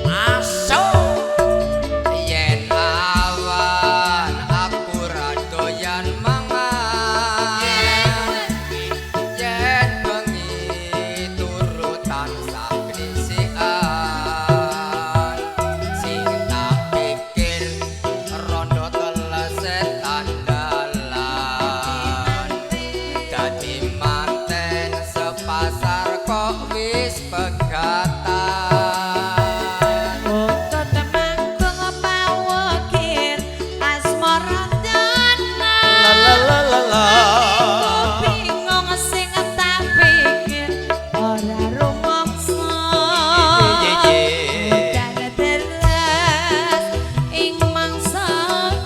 Masuk. Yen awan aku ra doyan mangan, yen bengi turu tansah disikan, sing tak pikir rondo teles tandalan, dadi manten sepasar kok wis pegatan. Utut manggung pawukir asmara dana. La la la la. Atiku bingung sing tak pikir ora rumangsa. Udan deres ing mangsa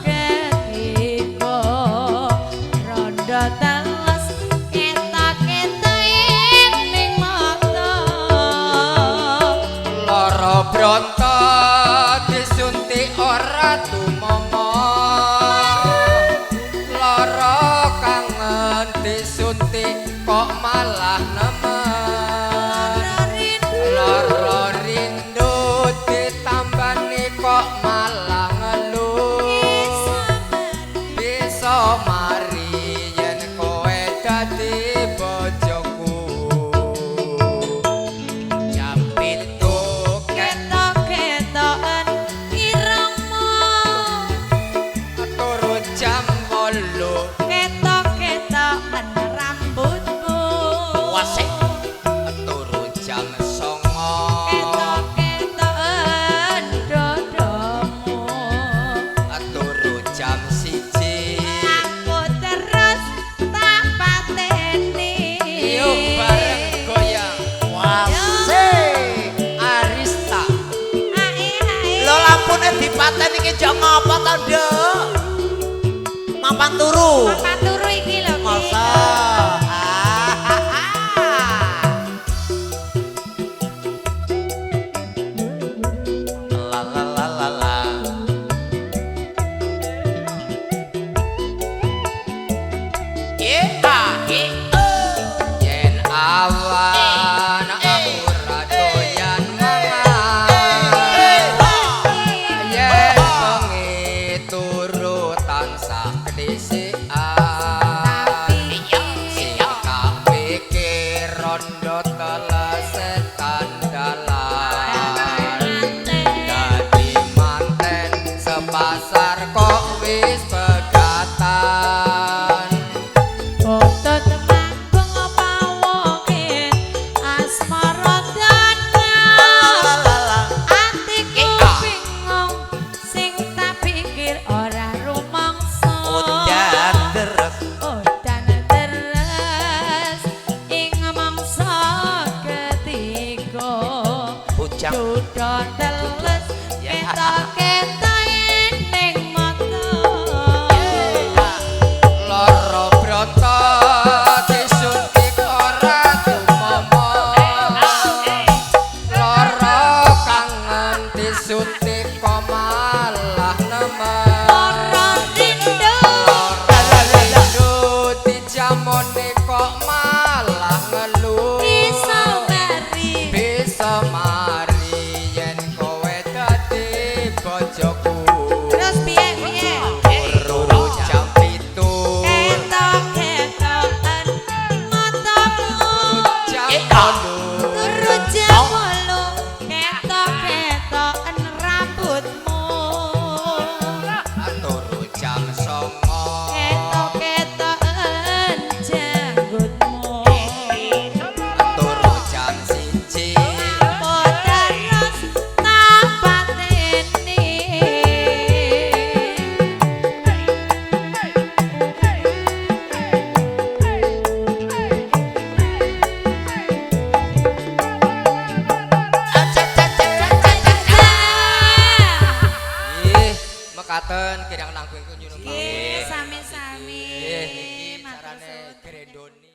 ketiga, rondo teles ketok-ketok ning mata. Lara bronto disuntik ora tumomo, lara kangen disuntik kok malah nemen, lara rindu ditambani kok malah ngelu, bisa mari yen kowe dadi bojoku. Jam 7 Ketok-ketokan irungmu, turu jam 8, ketok-ketokan rambutmu, Wasik. Turu jam 9, ketok-ketokan dodomu. Turu jam 1. Aku terus tak pateni. Yuk bareng goyang. Wasik. Arista. Ae ae. Lho lampune dipateni iki jok ngopo to, Nduk? Mapan turu. Mapan turu iki lho, Ki. Masa. La la la la la. Yen awan aku ra doyan mangan, yen bengi turu tansah kedisikan, sing tak pikir rondo teles tandalan, dadi manten sepasar kok wis pegatan. Utut manggung pawukir asmara dana. Atiku bingung sing tak pikir ora rumangsa. Udan deres. Udan deres ing mangsa ketiga. Bujang. Duda teles Ya. ketok-ketok ning mata. Lara bronto disuntik ora tumomo, lara kangen disuntik kok malah nemen, Lara rindu. Lara rindu dijamone kok malah ngelu, Bisa mari. Bisa mari yen kowe dadi bojoku. Terus piye piye? Turu jam 7, Ketok-ketokan matamu. Jam 8, Turu jam 8, ketok-ketokan rambutmu. Turu jam 9, Ketok-ketokan janggutmu. Turu jam 1. Apa terus tak pateni? Nggih, mekaten kirang langkung nyuwun Nggih, sami-sami. Nggih, niki Matur carane suwun. grendoni.